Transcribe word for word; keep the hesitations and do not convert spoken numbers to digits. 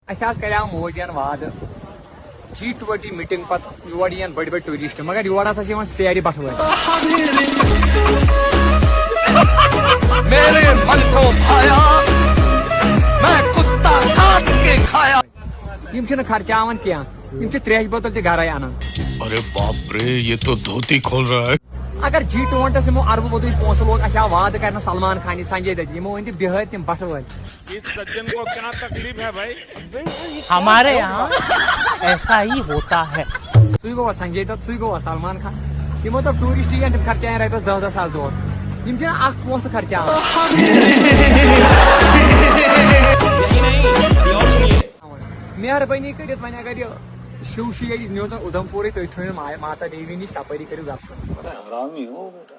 اَسہِ حظ کَریٛاو مودیَن وعدٕ جی ٹُوَنٹی میٖٹِنٛگ پَتہٕ یور یِن بٔڑۍ بٔڑۍ ٹوٗرِسٹ، مگر یور ہسا چھِ یِوان سیرِ بَٹھوٲرۍ۔ میرے من کو بھایا، میں کتا کاٹ کے کھایا۔ یِم چھِنہٕ خرچاوان کینٛہہ، یِم چھِ ترٛیشہِ بوتل تہِ گرے اَنان۔ अरे बाप रे, ये तो धोती खोल रहा है। اگر جی ٹُوَنٹیَس یِمو اربہٕ بوٚدُے پونٛسہٕ لوگ، اَسہِ آو وعدٕ کرنہٕ سلمان خانی، سنجے دت، یِمو أنۍ تِم بِہٲرۍ تِم بٹھوٲرۍ۔ इस सज्जन को क्या तकलीफ है भाई? हमारे यहाँ ऐसा ही होता है। سُے گوٚوا سنجے دت، سُے گوٚوا سلمان خان؟ یِمو دوٚپ ٹوٗرِسٹ یِن، تِم خرچاون رۄپیَس دَہ دَہ ساس دۄہَس۔ یِم چھِنہٕ اکھ پونٛسہٕ خرچاوان۔ यही नहीं, अभी और सुनिए। مہربٲنی کٔرِتھ وۄنۍ اگر یہِ شِو شِو ییٚلہِ نیوٗ زَن اُدھمپوٗرٕے، تُہۍ تھٲیِو ما-، ماتا دیوی نِش، تَپٲری کٔرِو دَرشَن۔ बड़ा हरामी हो बेटा।